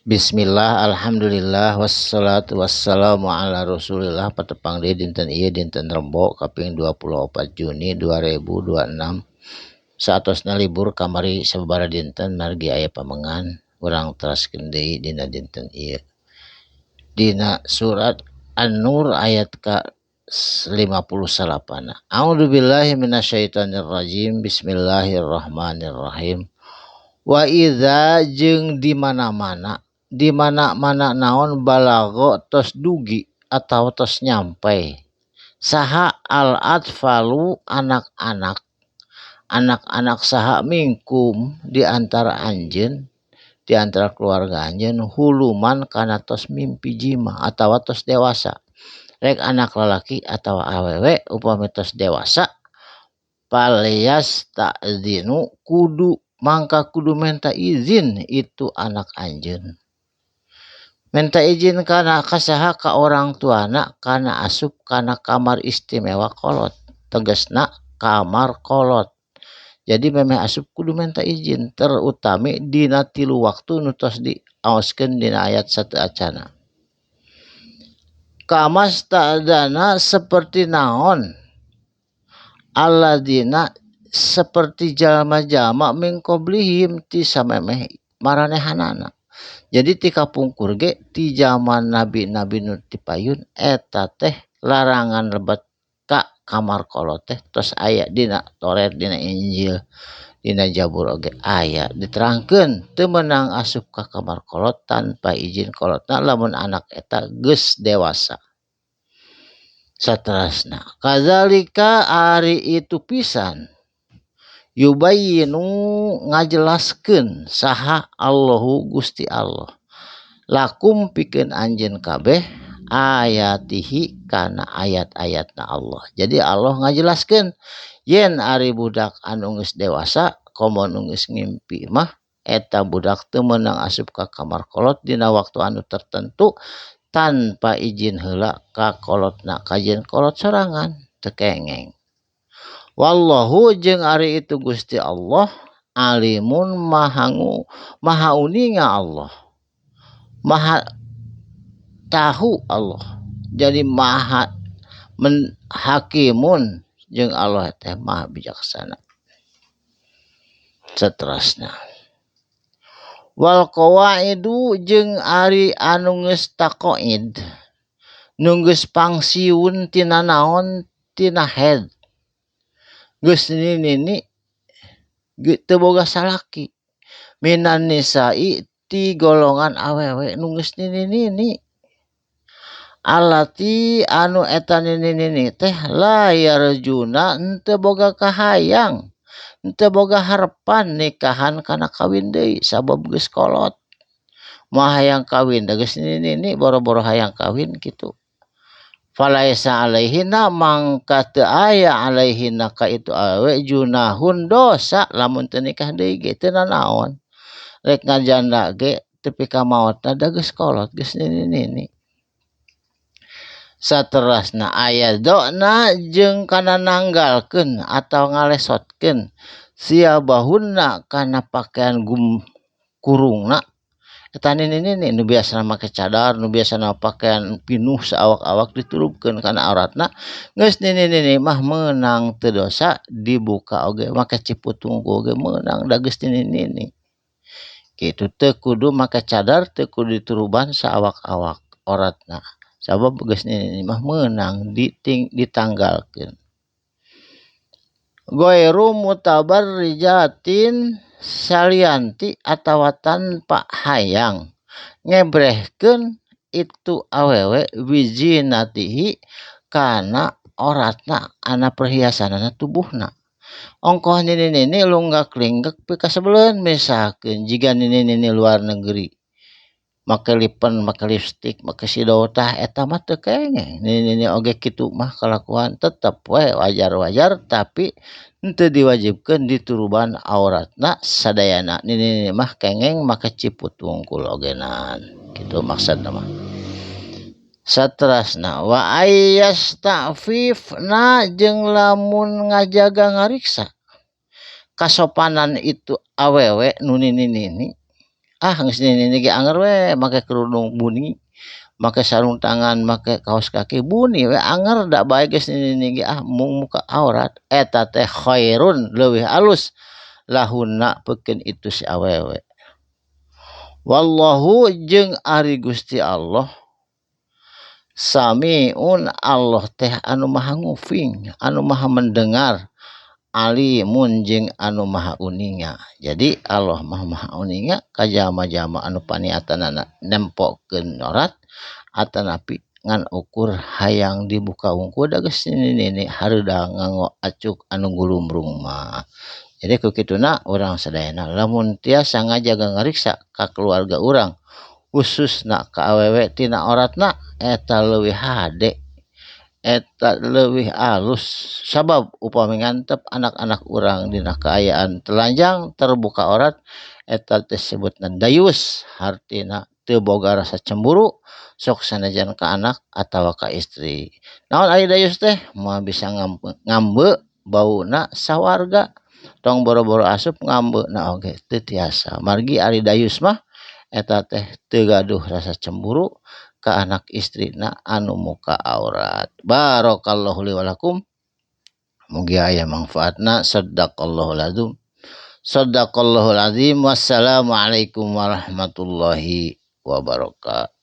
Bismillah, alhamdulillah, wassalatu wassalamu ala rasulillah. Patepang deui dinten ieu, dinten Rebo kaping 24 Juni 2026. Saatosna libur kamari sababaraha dinten margi aya pamengan, urang teraskeun deui dina dinten ieu. Dina surat An-Nur ayat ka 59. A'udzubillahi minasyaitonirrajim. Bismillahirrahmanirrahim. Wa idza jeung di mana-mana, di mana-mana naon, balagha tos dugi atau tos nyampe saha, al atfalu anak-anak, anak-anak saha, minkum di antara anjeun, di antara keluarga anjeun, huluman kana tos mimpi jima atau tos dewasa, rek anak lalaki atau awewe, upami tos dewasa, falyasta'dzinu kudu mangka kudu menta izin itu anak anjeun, minta izin kana kasaha, ka orang tuana, kana asup kana kamar istimewa kolot, tegesna kamar kolot. Jadi memeh asup kudu minta izin, terutami dina tilu waktu nu tos diaoskeun dina ayat sateuacana. Kamasta'dzana seperti naon, alladzina seperti jalma-jalma, min qablihim ti samemeh maranehanana. Jadi ti kapungkur ge, ti zaman nabi-nabi nu ti payun eta teh, larangan lebet ka kamar kolot teh tos aya dina Toret, dina Injil, dina Jabur oge aya diterangkeun teu meunang asup ka kamar kolot tanpa izin kolotna lamun anak eta geus dewasa. Saterasna, kadzalika ari itu pisan, yubayyinu ngajelaskeun saha, Allahu Gusti Allah, lakum pikeun anjeun kabeh, ayatihi kana ayat-ayatna Allah. Jadi Allah ngajelaskeun yen ari budak anu geus dewasa komo nu geus ngimpi mah, eta budak teu meunang asup ka kamar kolot dina waktu anu tertentu tanpa izin heula ka kolotna, kajeun kolot sorangan teu kengeng. Wallahu jeung ari itu Gusti Allah, alimun maha maha uninga Allah, maha tahu Allah, jadi maha men, hakimun jeung Allah teh maha bijaksana. Seterusnya, wal qawaidu jeung ari anu geus taqoid, nu geus pangsiun tina naon, tina haid, geus nini teu boga salaki, minan nisa'i ti golongan awewe nu geus nini-nini, allati anu eta nini-nini teh, la yarjuna henteu boga kahayang, henteu boga harepan, nikahan kana kawin deui sabab geus kolot, moal hayang kawin da geus nini-nini, boro-boro hayang kawin kitu. Falaisa alaihinna mangka teu aya, alaihinna ka itu awewe, junahun dosa lamun teu nikah deui ge teu nanaon, rek ngajanda ge tepi ka maotna da geus kolot, geus nini-nini. Saterasna, ayadona jeung kana nanggalkeun atau ngalesotkeun, siyabahunna kana pakaian gum kurungna eta nini-nini nu biasana make cadar, nu biasana pakaian pinuh saawak-awak diturubkeun kana auratna. Geus nini-nini mah meunang teu dosa dibuka oge, make ciput tungku oge meunang da geus nini-nini kitu, teu kudu make cadar, teu kudu dituruban saawak-awak auratna sabab geus nini mah meunang diting ditanggalkeun. Ghairu mutabarrijatin salianti atawa tanpa hayang ngebrehkeun itu awewe, bizinatihi kana oratna, kana perhiasanana tubuhna. Ongkoh nini-nini lunggak linggek pikasebeleun, misalkeun jiga nini-nini luar negeri make lipen, make lipstik, make sidol, tah eta mah teu kengeng. Nini-nini oge kitu mah kalakuan tetep we wajar-wajar, tapi henteu diwajibkeun dituruban auratna sadayana. Nini-nini mah kengeng make ciput wungkul ogenan kitu maksudna mah. Saterasna, wa ayyasta'fifna jeung lamun ngajaga ngariksa kasopanan itu awewe nu nini-nini. Ah geus nini ge anger we make kerudung buni, make sarung tangan, make kaos kaki buni we anger da bae geus nini ge ah mung muka aurat. Eta teh khairun leuwih alus lahunna peukeun itu si awewe. Wallahu jeung ari Gusti Allah samiun Allah teh anu maha nguping, anu maha mendengar, alimun jeung anu maha uninga. Jadi Allah mah maha uninga ka jalma-jalma anu paniatanana nempokeun aurat atanapi ngan ukur hayang dibuka wungkul da geus nini hareudang nganggo acuk anu gulumrung mah. Jadi ku kituna urang sadayana lamun tiasa ngajaga ngariksa ka keluarga urang khususna ka awewe tina auratna eta leuwih hade, eta leuwih alus. Sabab upami ngantep anak-anak urang dina kaayaan telanjang terbuka aurat eta teh sebutna dayus, hartina teu boga rasa cemburu sok sanajan ka anak atawa ka istri. Naon ari dayus teh moal bisa ngambe bauna sawarga, tong boro-boro asup ngambeuna oge teu tiasa. Margi ari dayus mah eta teh teu gaduh rasa cemburu ka anak istrina anu muka aurat. Barakallahu li wa lakum, mugi aya mangfaatna. Sadaqallahul azim. Sadaqallahul azim. Wassalamualaikum warahmatullahi wabarakatuh.